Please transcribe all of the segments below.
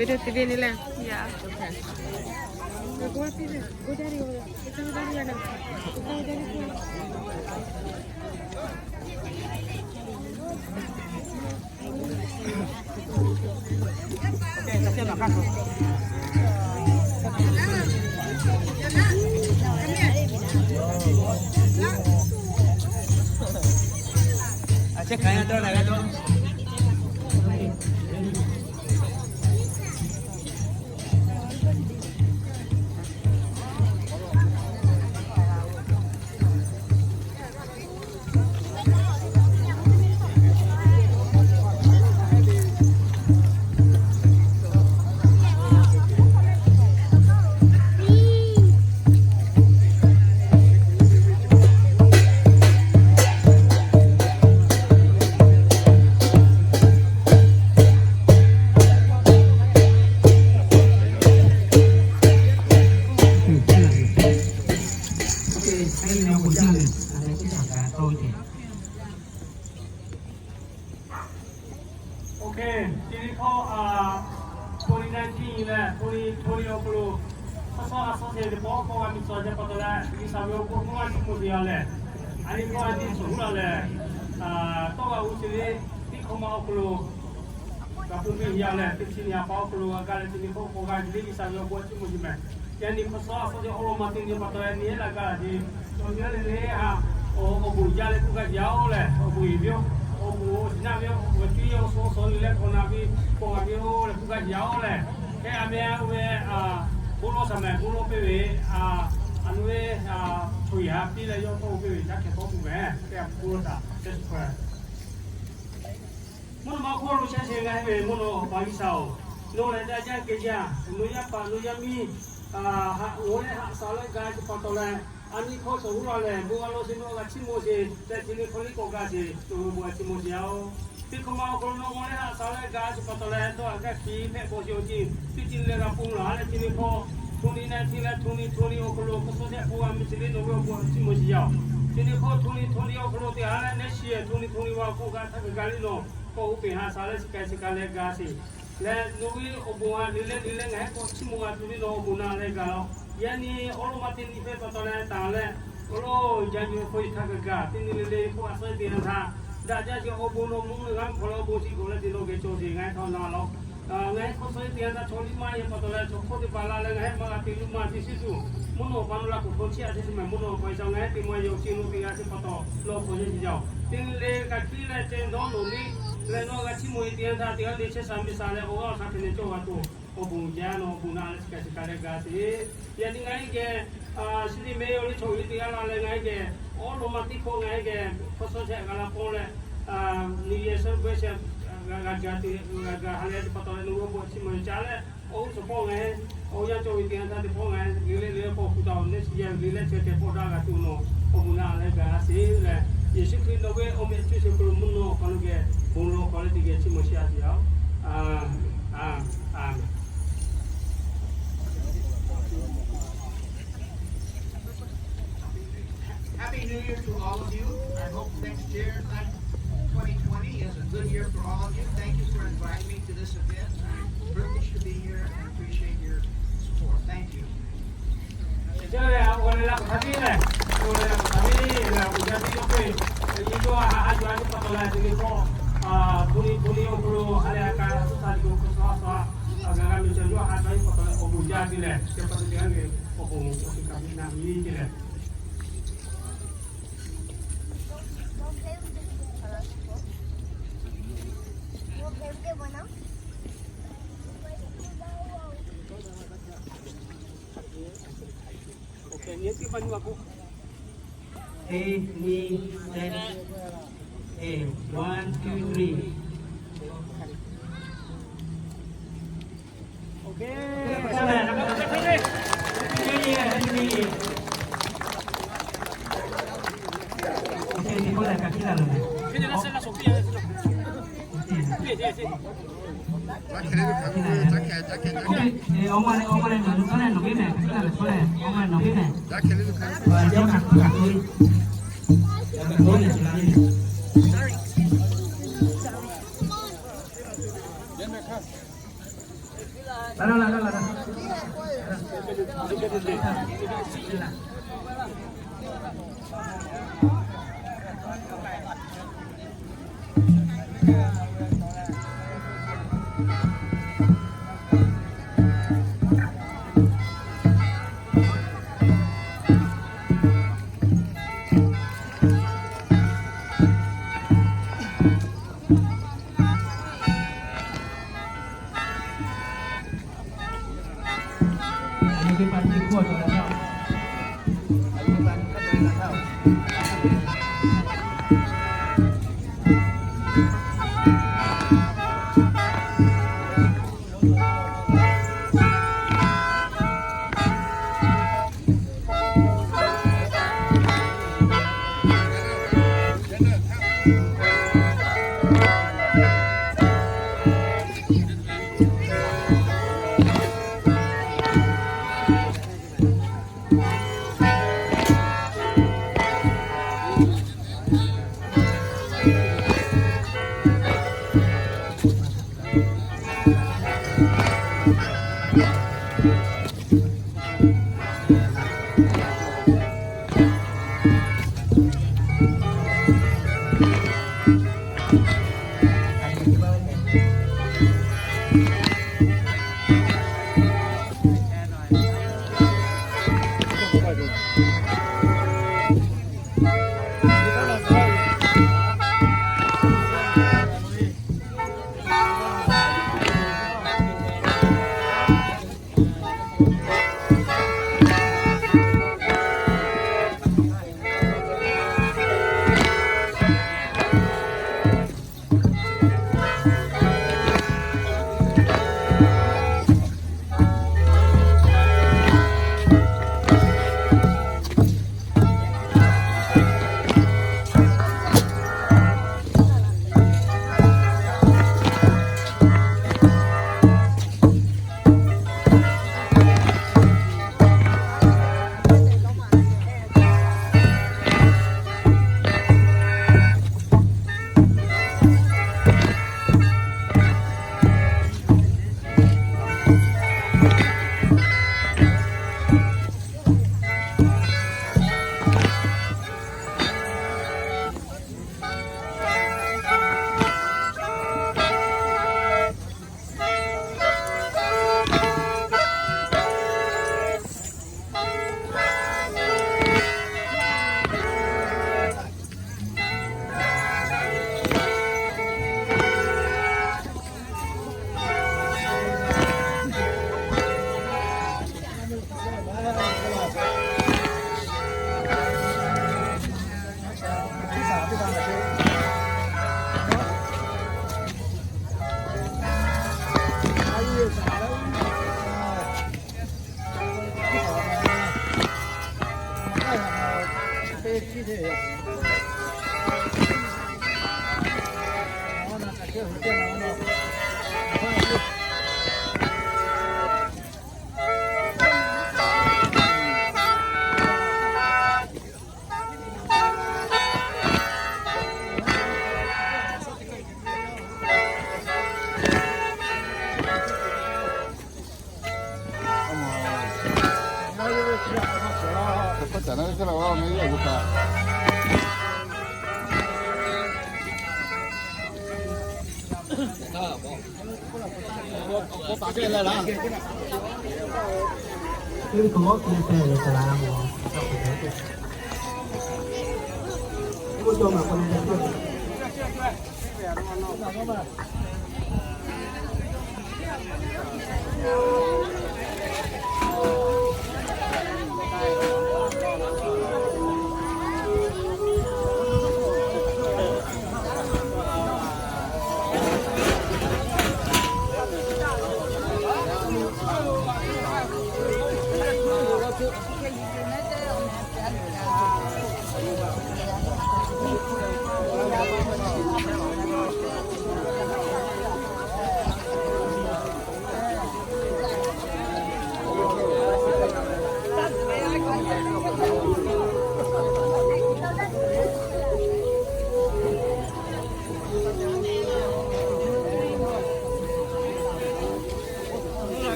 Video TV ni le. Yeah. Okay. Go daddy over there. Go daddy over there. Okay, chi hkawˇ a, twenty nineteen leh twenty twenty awˬ hk'aw lo, hk'awˇ shawˉ a shawˉ shehˍ teˇ pawˆ k'awꞈ g'a miˬ tcuh jaˇ pa taw leh, G'uiˬ sha ve awˬ bon k'oˆ maˇ chi mawˬ te yaˇ lehˬ, a nyi hkawˇ a nyi suhˍ huˉ la lehˬ, tawˇ g'a uˉ chi ve, teˇ hkawˇ ma awˬ hk'aw lo g'a hpu piˇ yaˇ lehˬ, teˇ chi nyi a pa awˬ hk'aw lo g'a gaˇ leh, chi nyi hkawˇ k'awꞈ g'a ve le, G'uiˬ sha ve awˬ bon a chi mawˬ yuˬ mehˍ. Yaꞈ nyi hk'awˇ shawˉ a shawˉ shehˍ awˬ lawn ma teˇ nyi pa taw leh nyi heˆ la gaˇ la ve, awˬ nyi le le a, awˬ bon jaˇ leh k'oˆ g'a yaˇ oˬ lehˬ, awˬ bon yeˬ ve yoˬ, awˬ bon awˬ shiˍ naˆ ve yoˬ, awˬ bon cuˇ yawˇ suh suh le leh k'awꞈ na ve, k'awꞈ g'a ve oˬ leh k'oˆ g'a yaˇ oˬ lehˬ, hk'e a meh oˇ ve, bon lawˇ shaˍ mehˍ bon lawˇ piˇ ve, a nu ve, chaw yaˇ piˇ leh yawˇ tawˇ piˇ ve yaˇ hkeh tawˇ tuˬ mehˍ, hk'e a bon lawˇ shaˍ, mvuhˇ naw ma hk'oˆ lo chehˇ sheˍ ngaˬ hui ve mvuhˇ naw ma G'uiˬ sha-oˬ, nawˬ lehˬ daꞈ jaˇ kehˬ jaˇ, nawˬ yaˇ paˍ nawˬ yaˇ miˇ, haꞈ g'awˬ leh haꞈ shaˍ leh gaˇ chi pa taw leh, a nyi hkawˇ shawˉ huˉ la lehˬ, bon a law sheˍ nawˬ g'a chiˇ mawˬ sheˍ tehꞈ, chi nyi hkawˇ liˇ k'awꞈ gaˇ sheˍ, nawˬ hui bon a chiˇ mawˬ sheˍ yaˇ oˬ. Teˇ hkawˇ ma awˬ hk'aw lo nawˬ g'awˬ leh haꞈ shaˍ leh gaˇ chi pa taw leh, dawˇ haꞈ kaˇ hkiˬ hpehꞈ bawˬ sheˍ awˬ ceuˬ teˇ ceuˬ leh g'a pon laˬ leh, chi nyi hkawˇ twenty nineteen leh twenty twenty awˬ hk'aw lo hk'awˇ shawˉ shehˍ k'oˆ g'a miˬ chi le nawˬ ve awˬ bon a chiˇ mawˬ sheˍ yaˇ oˬ. Chi nyi hkawˇ twenty twenty awˬ hk'aw lo teˇ ha leh next year twenty twenty one k'oˆ g'a htaˇ kaꞈ gaˇ le nawˬ k'awꞈ uˉ peˬ haꞈ shaˍ leh chi kaꞈ chi kaꞈ leh gaˇ sheˍ. Leh nawˬ ve awˬ bon a le leh le leh ngaˬ hui k'awꞈ chiˇ mawˬ g'a tuˬ le nawˬ awˬ bon na leh gaˬ la. Yaꞈ nyi awˬ lawn ma teˇ nyi hpehꞈ pa taw leh taˍ leh, awˬ lawn jaˇ nyi hkawˇ htaˇ kaꞈ gaˇ, teˇ nyi le le k'oˆ a suh teˇ yanˇ htaˇ, daꞈ jaˇ sheˍ awˬ bon nawˬ mvuhˇ g'a hk'awꞈ leh awˬ bon chi g'awˬ leh te nawˬ geh cawˬ sheˍ ngaˬ hui htaꞈ na la. Ngaˬ hui hk'awˇ shawˉ teˇ yanˇ htaˇ chaw liˇ maˇ yehˬ pa taw leh chaw hk'oˆ teˇ hpaˍ la leh ngaˬ hui maˇ g'a te luˇ maˇ te shiˉ tuˬ, mvuhˇ naw ma pa nawˬ la k'oˍ hk'aw chiˇ a chi chi mehˍ mvuhˇ naw ma pa sha ngaˬ hui te maˇ yawˬ chi nawˬ te g'a chi pa taw lawˬ hk'awꞈ yehˬ sheˍ yaˇ oˬ. Teˇ nyi le kaꞈ hkiˉ leh ceh dawˇ nawˬ liˇ leh nawˬ g'a chiˇ mawˬ e teˇ yanˇ htaˇ teˇ g'aˇ le chehˇ sha miˬ sha leh awˬ g'aˇ awˬ shaˍ hk'e leh cawˇ g'a tuˬ, awˬ bon jaˇ nawˬ awˬ bon na leh chi kaꞈ chi kaꞈ leh gaˇ sheˍ. Yaꞈ nyi ngaˬ hui geh, shi teˇ meh yaw le chaw hui teˇ g'aˇ la leh ngaˬ hui geh, awˬ lawn ma teˇ hkawˇ ngaˬ hui geh hk'awˇ shawˉ shehˍ g'a la pawˇ leh, New Year celebration g'a g'a gaˬ te g'a gaˬ ha leh chi pa taw leh nawˬ ve awˬ bon a chiˇ mawˬ caˇ leh, awˬ g'uˇ suhˍ pawˆ ngaˬ hui, awˬ yanˇ cawˇ ve teˇ yanˇ htaˇ teˇ pawˆ ngaˬ hui le le le k'awꞈ kuˬ taˍ oˬ leh chi yaˇ le leh ceh ceh pawˆ daˇ g'a tuˬ nawˬ awˬ bon na leh gaˬ sheˍ leh, Yeˍsuˆ Hkriꞈ nawˬ ve awˬ meh cuˇ sheˍ hk'aw lo mvuhˇ naw ma pa nawˬ geh bon lawˬ hk'awꞈ leh teˇ geh chiˇ mawˬ sheˍ a sheˍ yaˇ oˬ. Amen. Happy New Year to all of you. I hope next year, twenty twenty, is a good year for all of you. Thank you for inviting me to this event. I'm privileged to be here and appreciate your support. Thank you. Chi lehˬ, awˬ leh laꞈ hk'aˇ tiˉ lehˬ, awˬ leh laꞈ hk'aˇ tiˉ lehˬ, awˬ jaˇ tiˉ yawˇ hk'e, nyi yawˇ a haꞈ yuˬ a nyi pa taw leh chi nyi hkawˇ, bon nyi bon nyi awˬ hk'aw lo ha leh a kaꞈ a suhˉ htaꞈ tiꞈ k'o hk'awˇ shawˉ a shawˉ a gaˬ g'a miˬ cawˬ yawˇ a haꞈ shaꞈ yawˇ pa taw leh awˬ bon jaˇ te lehˬ, chi pa taw te a ve awˬ bon awˬ shiˍ kaꞈ miˬ na miˬ te lehˬ. One, two, three.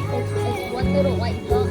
It's one little white dot.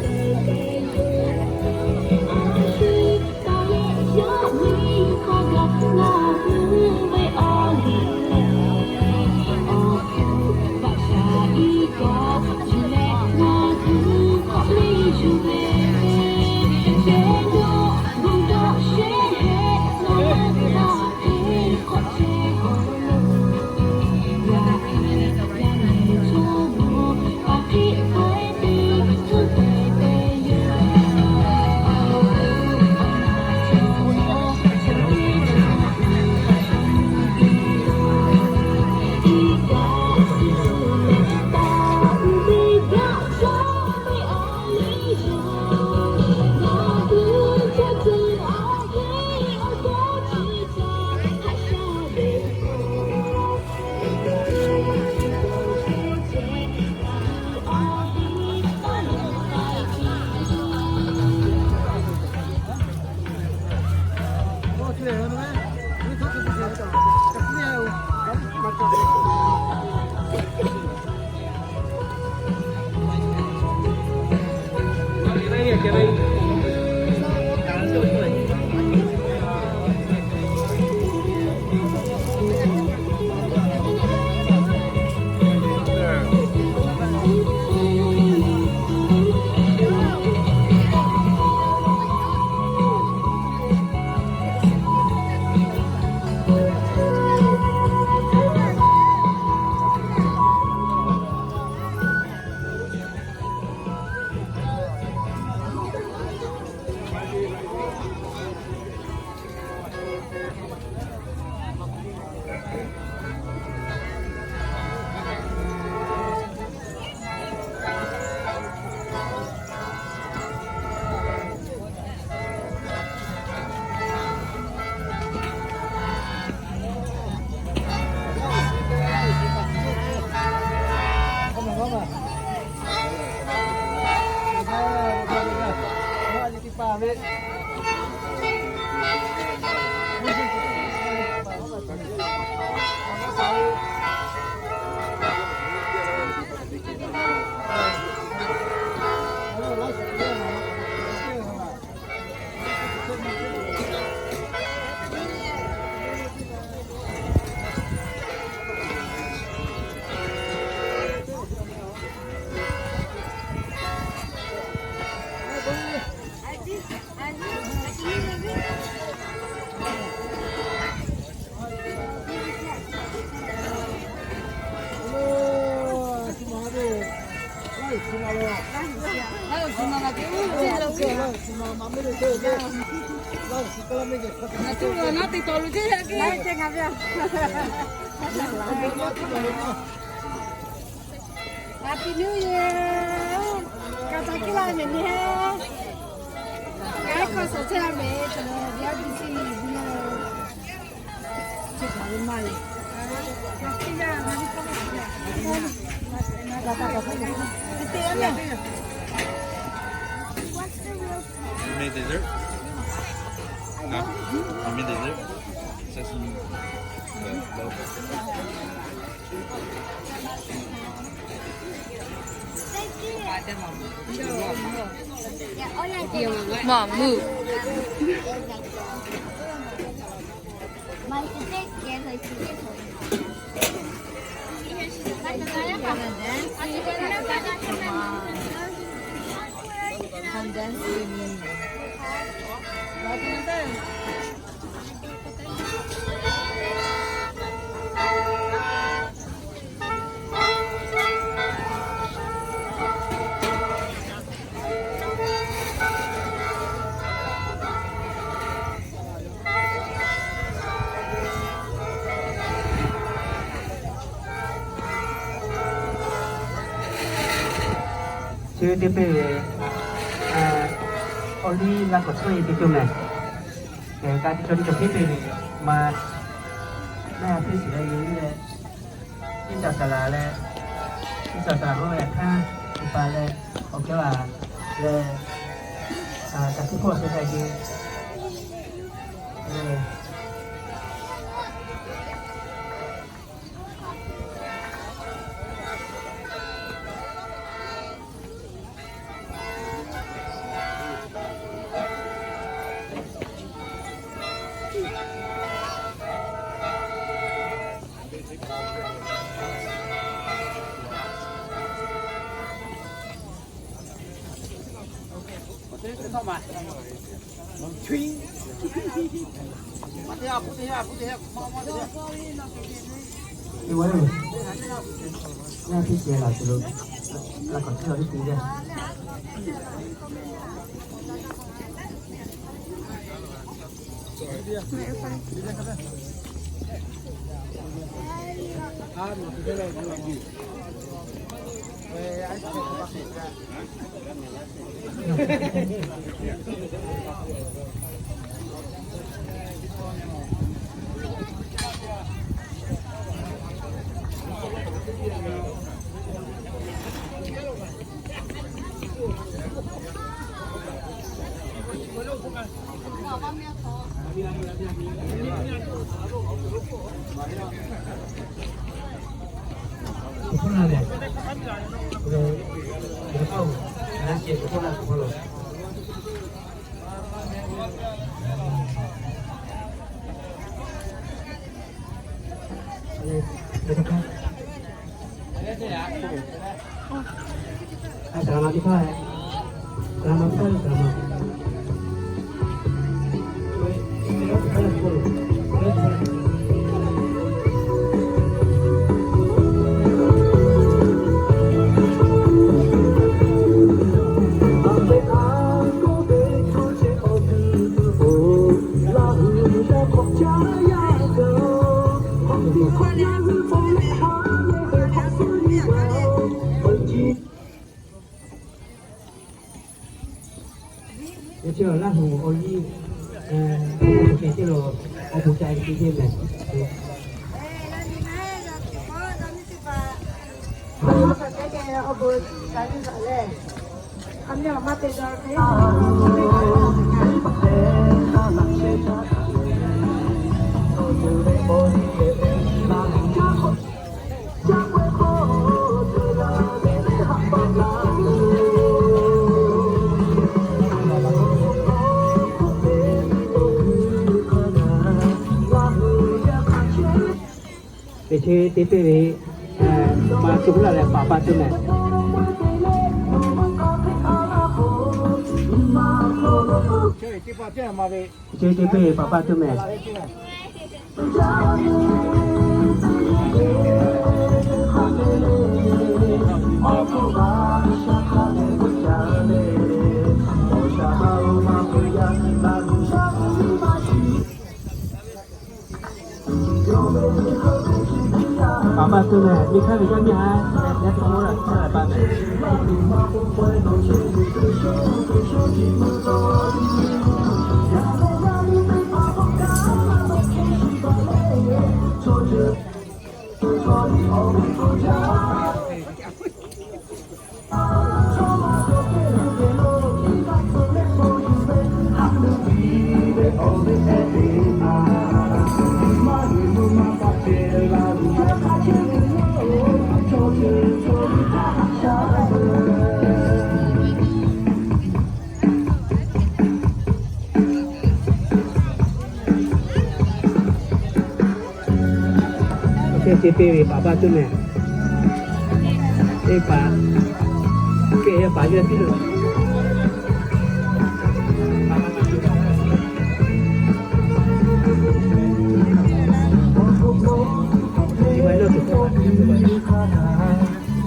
Happy New Year. Ka ta ki la me ni he. Ka ko so che me to ya bi si ni. Che ka ma ni. Ka ti ya na ni ko. Ka ta ka ko. Ti ya me. You made dessert? Huh? You made dessert? Sesame. Yeah. Maˍ meuˇ. Chi ve teˇ peˇ ve, awˬ liˇ laˇ k'awꞈ chawˇ e teˇ ceuˬ mehˬ. Ka tiꞈ chaw teˇ cawˬ teˇ peˇ ve ma, na piˇ shiˍ leh yoˬ leh, Iˉsaˍreˍlaˆ leh, Iˉsaˍreˍlaˆ hawˉ ve htaˇ, G'uiˬsha leh, awˬ kehˉ laˬ leh, ka tiꞈ hpawˇ sheh k'ai ve, Chi awˬ Laˇ huˍ awˬ liˇ, awˬ hk'e teˇ lo awˬ bon ca e teˇ ceuˬ mehˬ. Teˇ chi teˇ peˇ ve, paˍ paˇ tuˇ mehˬ. Chi teˇ peˇ ve paˍ paˇ tuˇ mehˬ. Paˍ paˇ tuˇ mehˬ, miˇ hk'aˇ ve yaˇ miˇ haˉ, yaˇ teˇ hk'aˇ la htaˇ la paˇ mehˬ. Awˬ chehˇ chi teˇ peˇ ve paˍ paˇ tuˇ mehˬ. Teˇ hpaˍ, kehˬ ve paˍ yawˇ piˇ lo.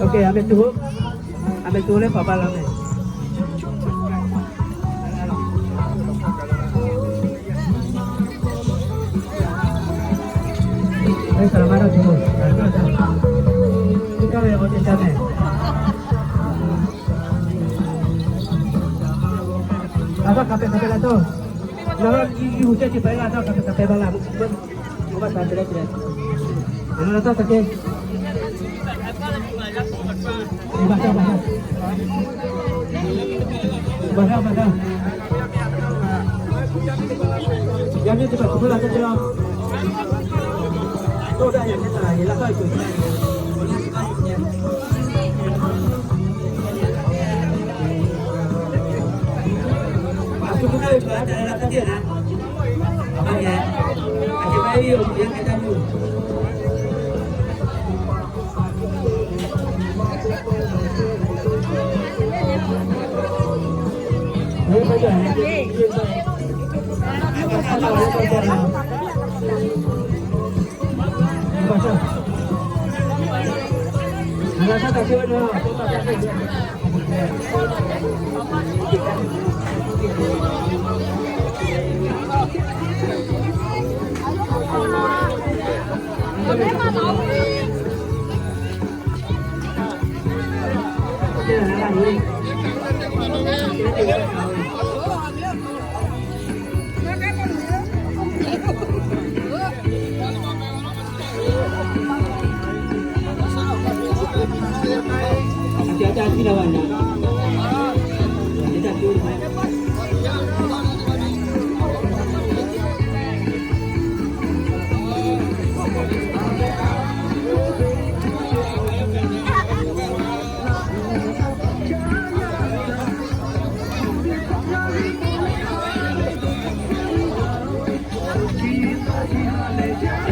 Ok, a meh tuˬ, a meh tuˬ leh paˍ ba la meh.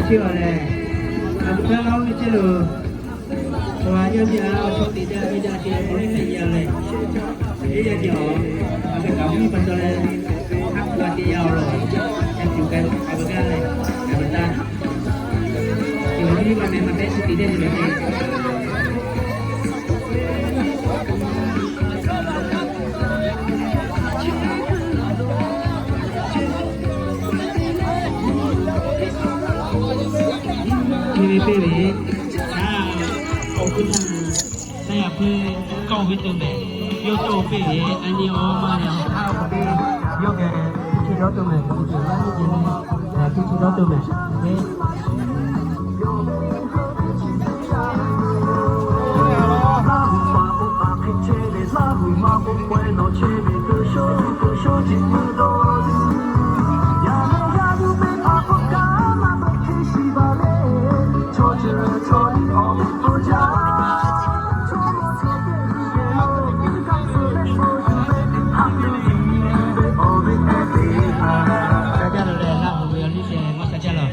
Chi awˬ lehˬ, a hpu htaˇ la oˇ ve ceh lo, awˬ a yaˇ miˇ a chaw teꞈ daꞈ ve daꞈ ceh awˬ lehˬ hpehꞈ yaˇ leh, teˇ yaˇ ceh awˬ, a hk'e kaꞈ miˇ pa taw leh, a hk'e g'a te yaˇ awˬ lawn, a hk'e kaꞈ a hk'e g'a leh, a hk'e taˇ, awˬ miˇ ma meh ma hpehꞈ chi teꞈ daꞈ ve lehˬ. Chi ve piˇ ve, a, awˬ hk'aw lo na yaꞈ hpui kawˆ ve tuˬ mehˍ. Yawˇ cawˇ piˇ ve a nyi awˬ ma yaꞈ hk'aˇ k'oˆ ve, yawˇ geh teˇ chi dawˇ tuˬ mehˍ, teˇ chi dawˇ tuˬ mehˍ, teˇ chi dawˇ tuˬ mehˍ. Ca jaˇ lawˬ leh, Laˇ huˍ ve awˬ liˇ shehˍ maˇ ca jaˇ lawˬ.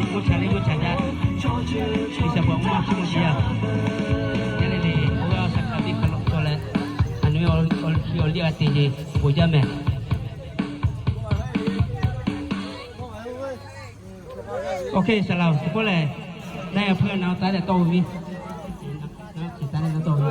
Mvuhˇ cha leh mvuhˇ cha jaˇ. G'uiˬ sha paˍ maˇ chiˇ mvuh chi yaˇ. Yaˇ leh leh, oˇ g'aˇ sa hk'a teˇ hk'a lawꞈ cawˬ leh, a nu ve awˬ liˇ a te ce bon jaˇ mehˍ. Awˬ hk'e saˍ laˍ teˇ pawˆ lehˬ, na yaꞈ hpui na taˍ leh tawˇ ve, taˍ leh na tawˇ ve.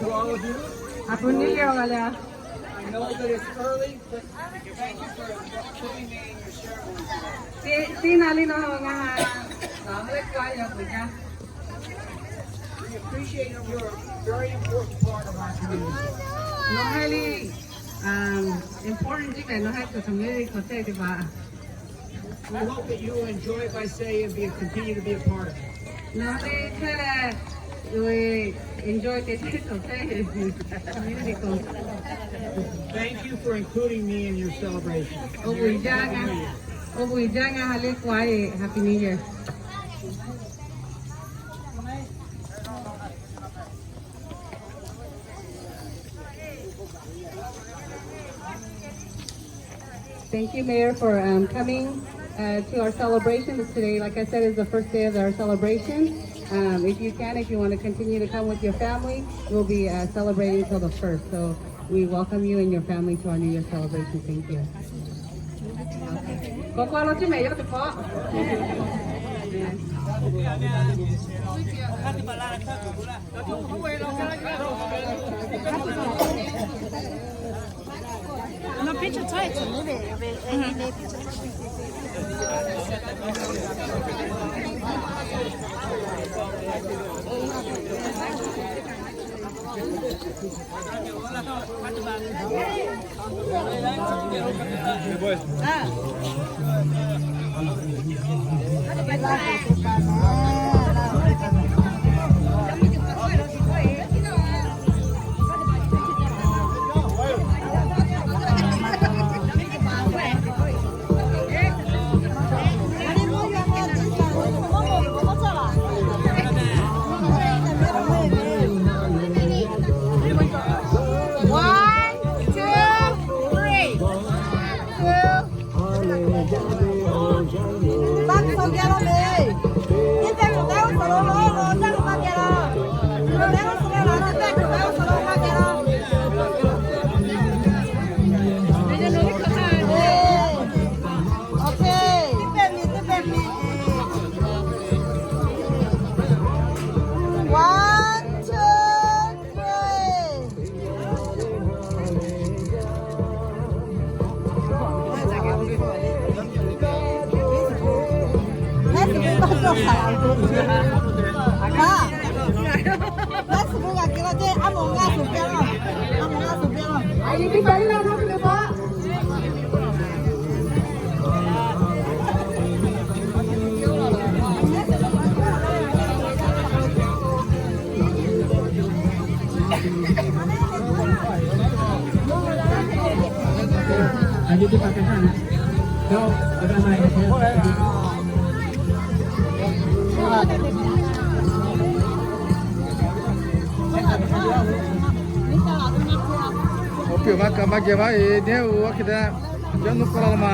Happy New Year. I know that it's early, but thank you for including me in your ceremony. Teˇ, teˇ na le na ngaˬ ha leh k'ai ya peuˬ jaˇ. We appreciate you. You're a very important part of our community. Nawˬ ha le, um, important jiˇ ve, nawˬ ha community hk'aw chehˇ ve teˇ hpaˍ. We hope that you will enjoy it by staying and be, continue to be a part of it. Nawˬ ha le hk'e leh, enjoy te te hk'aw chehˇ ve community hk'aw. Thank you for including me in your celebration. Awˬ bon uiˍ jaˇ ngaˬ, awˬ bon uiˍ jaˇ ngaˬ ha le k'ai ve Happy New Year. Thank you, Mayor, for, um, coming, uh, to our celebration. This today, like I said, is the first day of our celebration. Um, if you can, if you want to continue to come with your family, we'll be, uh, celebrating till the first. So we welcome you and your family to our New Year celebration. Thank you. K'awꞈ k'awꞈ lo chi mehˍ yaˇ teˇ hpaˍ. One, two, three. Two. One, two, three. Awˬ piˇ awˬ ma kaꞈ maˇ geh vaˇ e, neˇ o aˇ hk'e te, yaˇ nuˇ k'aw la ma.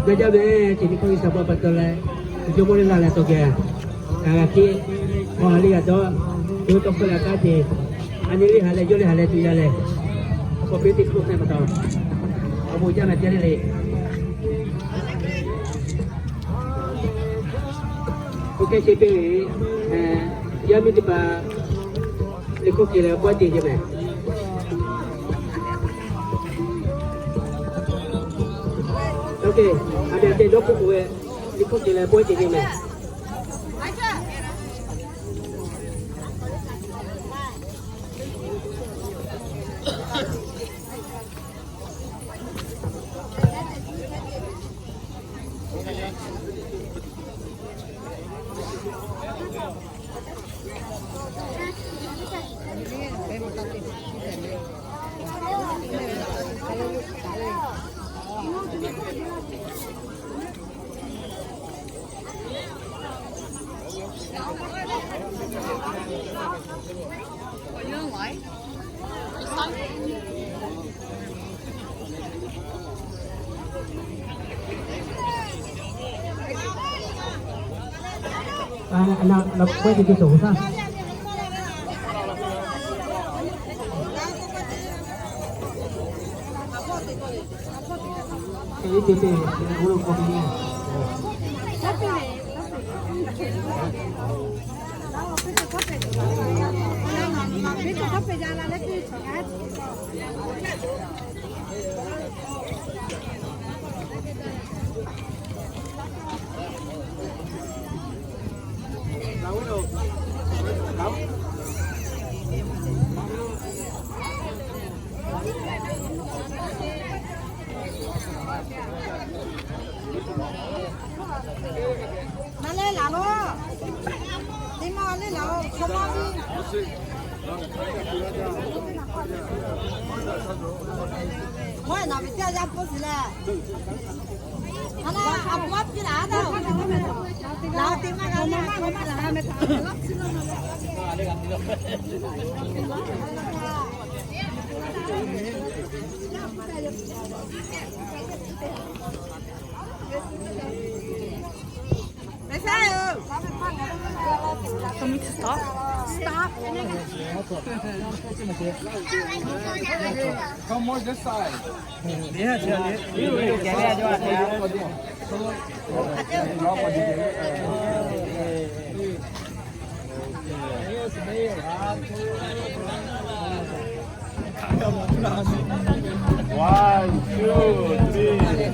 Gaˇ jaˇ ve, teˇ nyi hkawˇ G'uiˬsha pa pa taw leh, jawˇmawˇ le la leh tawˇ geh, kaꞈ g'a hkiˆ, hk'aw ha le g'a dawˇ, yawˇ tawˇ hkawˇ leh a kaˉ te, a nyi le ha leh yawˇ le ha leh tuˬ yaˇ leh, k'awꞈ piˇ teˇ hkawˇ hpehꞈ pa taw, awˬ bon jaˇ meh teˇ le le. Oˇ hk'e che piˇ ve, yaˇ miˇ teˇ hpaˍ liꞈ hkawˇ kehˬ leh pawehˇ te ce meh. Oˇ hk'e, a te dawˇ hk'oˆ k'oˆ ve, liꞈ hkawˇ kehˬ leh pawehˇ te ce meh. For me to stop? Stop. Come more this side. One, two, three.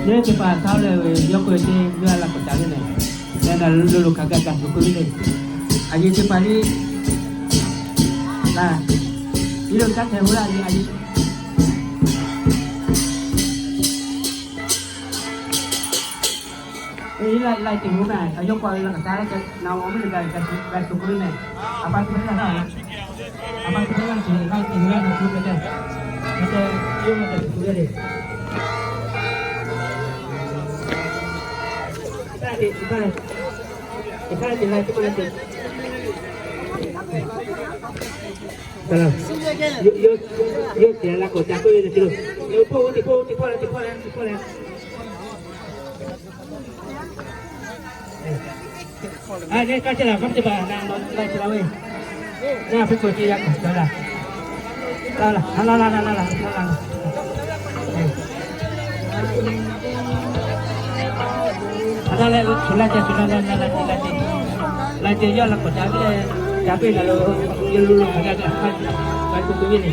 Teˇ ceuˬ paˍ htaˇ leh ve yawˇ k'oˆ ve teˇ g'aˇ la k'awꞈ ca ve meh. Leh na lo lo hkanˍ gaˬ gaˬ tuˬ k'oˆ ve le. A yeˬ teˇ hpaˍ le. Na, iˉ lo caˉ hkeh hu la a yeˬ. Iˉ la lai teꞈ hu meh, a yawˇ k'oˆ ve la k'awꞈ ca le, na awˬ mvuhˇ le gaˬ gaˬ tuˬ k'oˆ ve meh. A pa tuˬ le na. A pa tuˬ le na, tuˬ lai teꞈ hu la na tuˬ ve le. Hk'e te, yawˇ ma te tuˬ le le. Hk'e te, hk'e te, hk'e te, hk'e te, hk'e te. Yawˇ, yawˇ, yawˇ teꞈ la k'awꞈ ca k'oˆ ve le, teˇ lo. Yawˇ hpawˇ, teˇ hpawˇ, teˇ hpawˇ leh, teˇ hpawˇ leh, teˇ hpawˇ leh. A, ne kaˇ ce la, kaˇ ce la, na, na, na, ce la ve. Na, hpu ko ce ya k'awꞈ ca la. La la, la la la la la la. A, la la, shu la ce, shu la la la la ce, la ce. La ce yawˇ la k'awꞈ ca ve le, ca piˇ la lo, yawˇ lo lo k'awꞈ ca ve, a, k'ai tuˬ tuˬ ve le.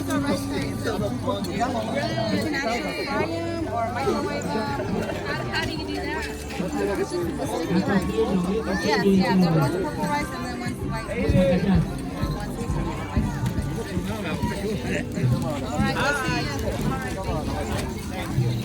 International volume or microwave, uh, how, how do you do that? Yes, yeah, there was purple rice and then one's white. All right, we'll see you. All right, thank you.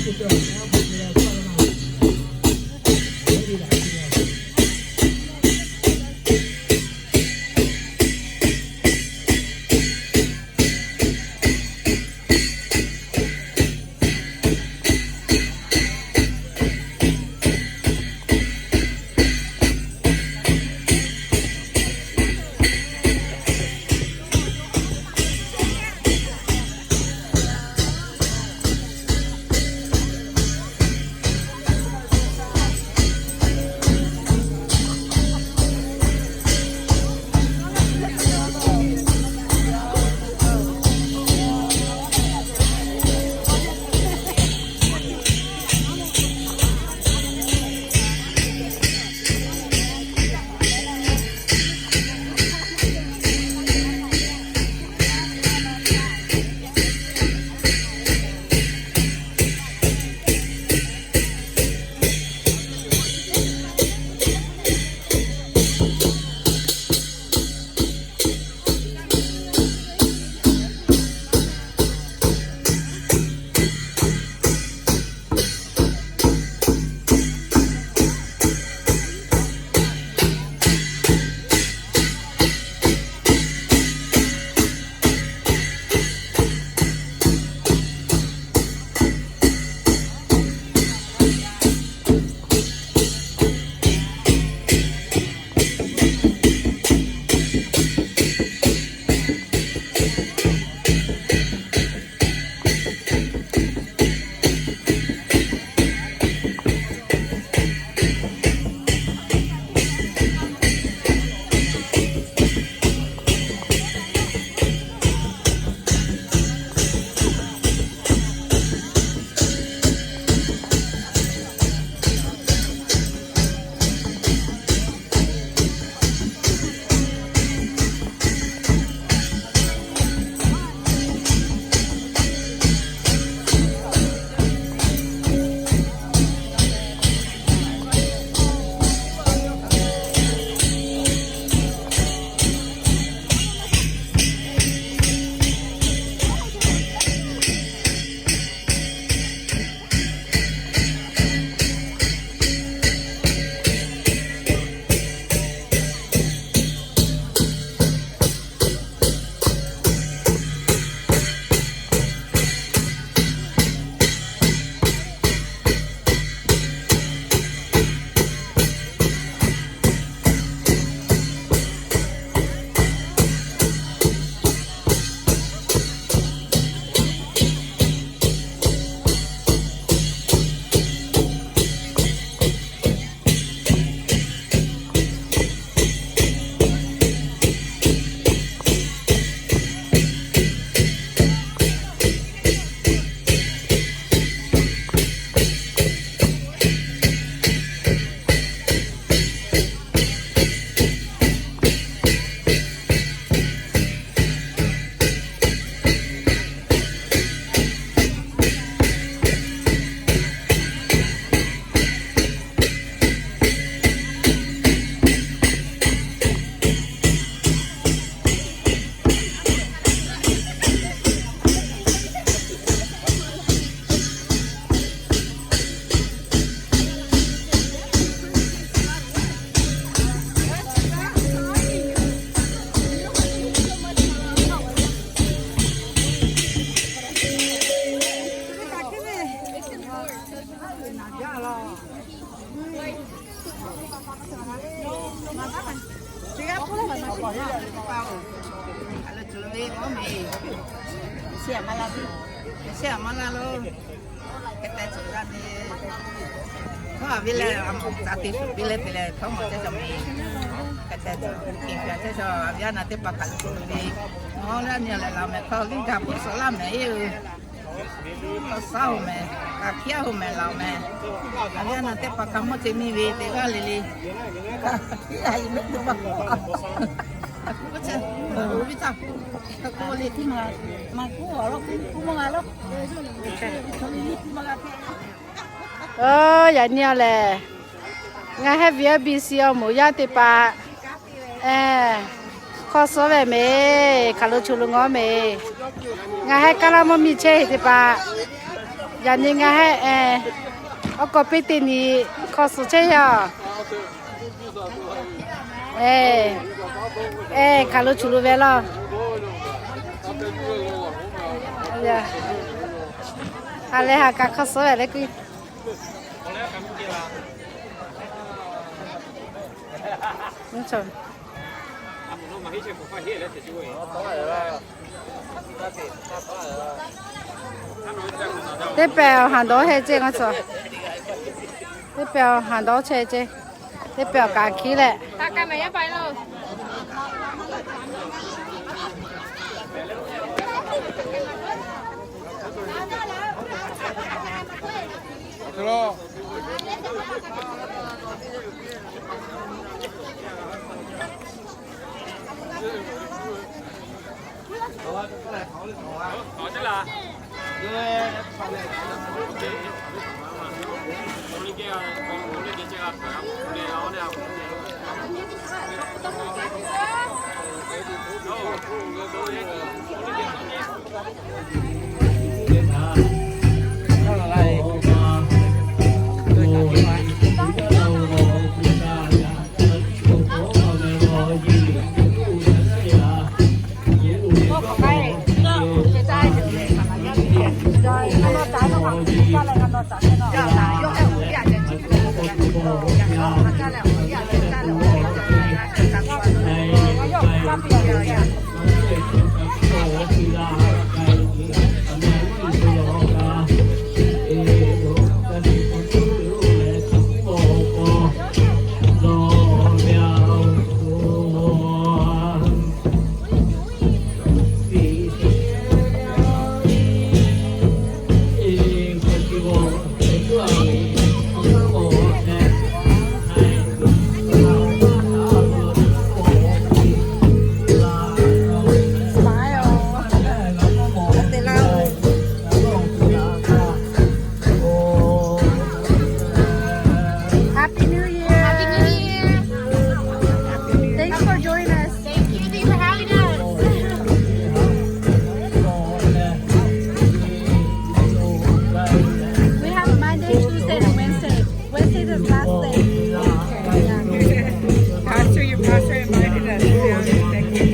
Hk'e te cawˬ jaˇ ve, htawˇ a ve leh a ma ca te shuˍ piˇ leh te leh htawˇ maˬ ceh cawˬ meh. Hk'e te cawˬ, hk'e te cawˬ, a ve yaˇ na teˇ hpaˍ kaꞈ lo cawˬ ve, awˬ leh nyi leh laˬ meh hk'aw liˇ gaˬ puiˉ shawˍ laˇ meh eˬ, law saˉ-oˬ meh, kaꞈ hkiˉ-a-oˬ meh laˬ meh. A ve yaˇ na teˇ hpaˍ kaꞈ mawˇ ceh miˇ ve teˇ g'aˇ le le. Kaꞈ hkiˉ-a-e meh teˇ hpaˍ k'o, a kuˉ ce, o viˉ caˇ, kaꞈ k'oˆ le tiˉ ma, maˇ kuˉ a lawˉ, kuˉ maˇ g'a lawˉ. Yaꞈ nyi a lehˬ, ngaˬ hehˉ V I P C awˬ moˍ yaˇ teˇ hpaˍ hk'awˇ suh ve meh, hk'aˬ lo choˬ lo ngawˬ meh. Ngaˬ hehˉ kaˇ laˇ mawˇ miˇ chehˇ heˍ teˇ hpaˍ Yaꞈ nyi ngaˬ hehˆ, awˉ k'aw piˇ teˇ nyi hk'aw suhˍ chehˇ yaˇ. Eˬ, hkaˍ lo chuˬ lo ve laˇ. Ha lehˬ ha kaꞈ hk'aw suhˍ ve le kuiˬ. Teˇ pehˍ awˬ haˍ dawˇ chehˇ ceˇ ngaˬ tcuh. Teˇ pehˍ awˬ haˍ dawˇ chehˇ ceˇ. Teˇ pehˍ awˬ kaˍ hkiˉ leh. Happy New Year. Happy New Year. Thanks for joining us. Thank you. Thanks for having us. We have Monday, Tuesday, and Wednesday. Wednesday is last day. Yeah. Pastor, your pastor invited us. Yeah, thank you.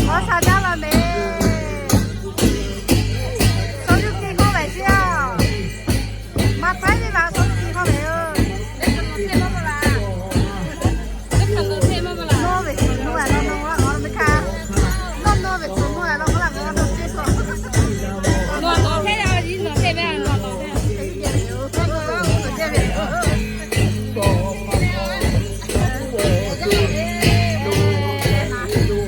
Awˬ shaˍ jaˇ la mehˍ. Sawˉ yuˬ kiˇ hkawˇ ve shiˍ aˬ. Maˇ paiˉ ve maˇ sawˉ yuˬ kiˇ hkawˇ ve oˬ. Nawˇ ve tcuh nawˇ a law nawˇ a law ve hkaˇ. Nawˇ nawˇ ve tcuh nawˇ a law k'o laˇ ve laˇ dawˇ chehˇ sawˬ. Nawˬ nawˬ hpehˇ ve, nawˬ hpehˇ ve, nawˬ nawˬ hpehˇ ve. Thank you.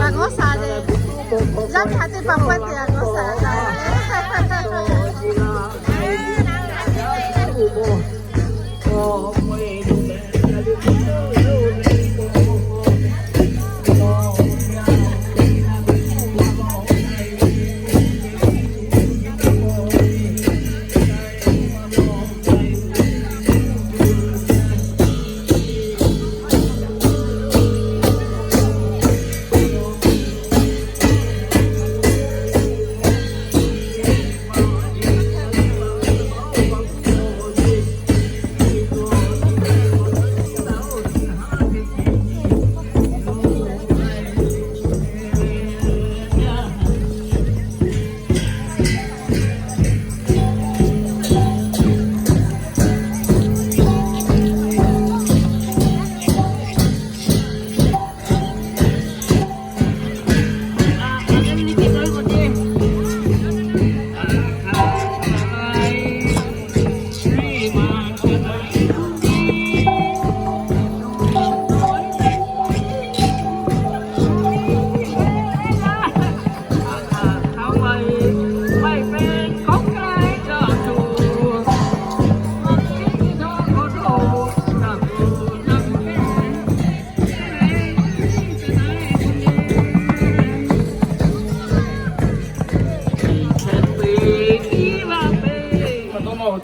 Laꞈ g'awˇ shaˍ le. Yaˇ htaꞈ teˇ hpaˍ pawehˇ te laꞈ g'awˇ shaˍ.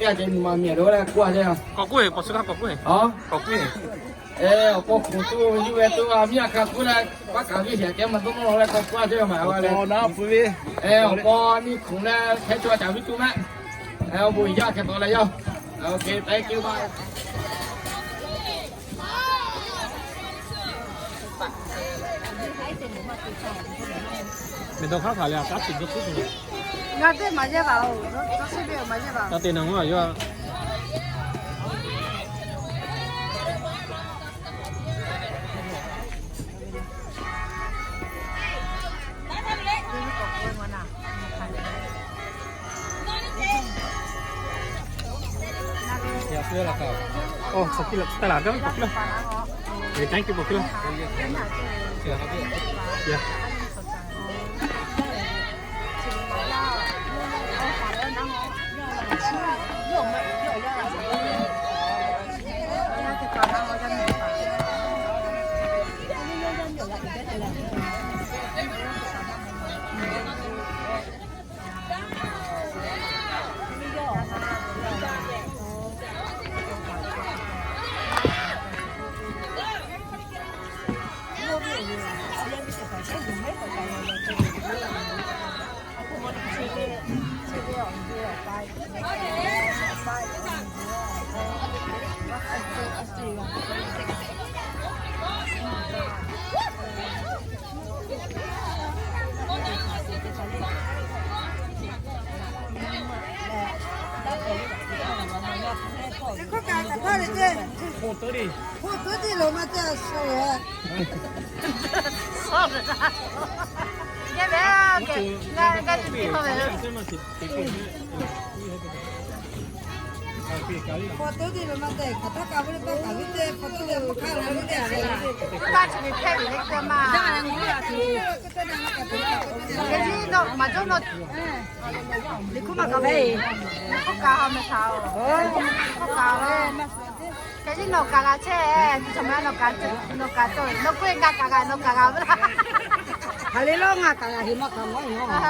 Awˬ pon hk'oˆ tuˬ, awˬ pon hk'oˆ tuˬ, a miˇ a hk'a k'oˆ leh, paˉ kaꞈ viˉ shehˍ kehˉ maˇ dawˇ nawˇ leh k'awꞈ k'oˆ a ceˇ maˍ a leh. Awˬ pon a miˇ hk'oˆ leh hk'e chaw caˍ viˉ tuˬ maˇ. Awˬ bon yaˇ hk'e taw leh yaˇ. Ngaˬ teˇ maˍ yehˇ vaˬ-oˬ, tawˇ sheˉ ve maˍ yehˇ vaˬ. Taˇ te na ngaˬ hui a yoˬ. Hk'e jiˇ nawˬ kaˍ g'a chehˇ, chi hk'aˬ ma nawˬ kaˍ, nawˬ kaˍ cawˬ, nawˬ k'oˆ-e ngaˬ kaˍ g'a, nawˬ kaˍ g'a ve laˇ. Hk'aˬ le lawˇ ngaˬ kaˍ g'a heˍ maˇ kaˍ mawˇ-oˬ. Ngaˬ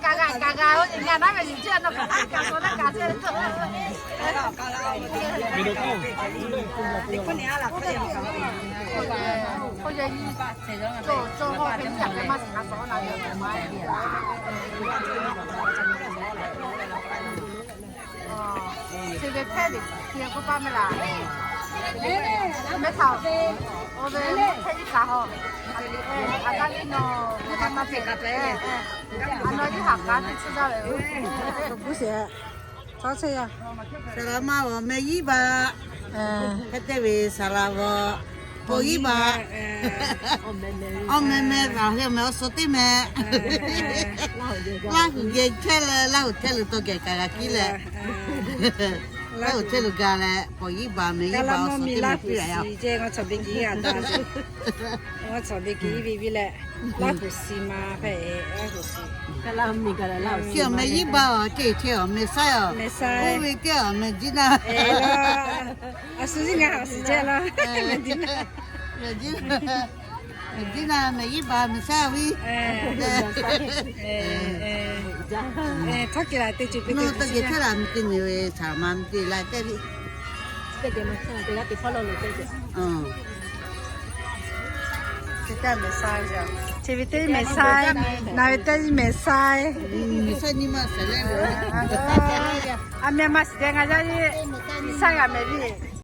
kaˍ g'a, kaˍ g'a-o, ngaˬ naˉ ve liꞈ chehˇ, nawˬ kaˍ kaˍ k'o naˉ kaˍ chehˇ ve. Chi ve hpehˇ ve hk'e k'oˆ paˇ meh laˬ. Mehˉ htaꞈ, oˇ ve hpehˇ iˉ kaꞈ haw. A taˇ viˉ nawˬ, a ma te kaꞈ te. A nawˬ yawˇ haꞈ k'aˉ te tcuhˇ daˇ ve. Saˍ laˍ ma awˬ meh Yiˉ baˆ. Hk'e te ve saˍ laˍ vaˬ, paw Yiˉ baˆ. Awˬ meh meh kaꞈ hk'e meh awˬ suhˍ teˇ meh. Laˇ huˍ geh chehˇ leh, Laˇ huˍ chehˇ lo tawˇ geh kaˍ g'a kiˉ leh, Laˇ huˍ chehˇ lo ga leh paw Yiˉ baˆ meh Yiˉ baˆ awˬ suhˍ teˇ meh piˇ la yaˇ. Chi awˬ meh Yiˉ baˆ-oˬ, ceˇ chehˇ awˬ meh Saiˉ-oˬ, oˇ ve kehˉ awˬ meh Jiˉ naˇ. A shu ziˉ ngaˬ a shu jehˇ la. Meh Jiˉ naˇ, meh Jiˉ naˇ, meh Yiˉ baˆ meh Saiˉ-oˬ viˉ. Nawˬ tawˇ geh chehˇ la mi te nyi ve saˍ laˍ ma mi te la tehꞈ viˉ. Chi ve teˇ meh Saiˉ, na ve teˇ meh Saiˉ, a meh ma shiˍ te ngaˬ yaˇ Saiˉ g'a meh viˉ.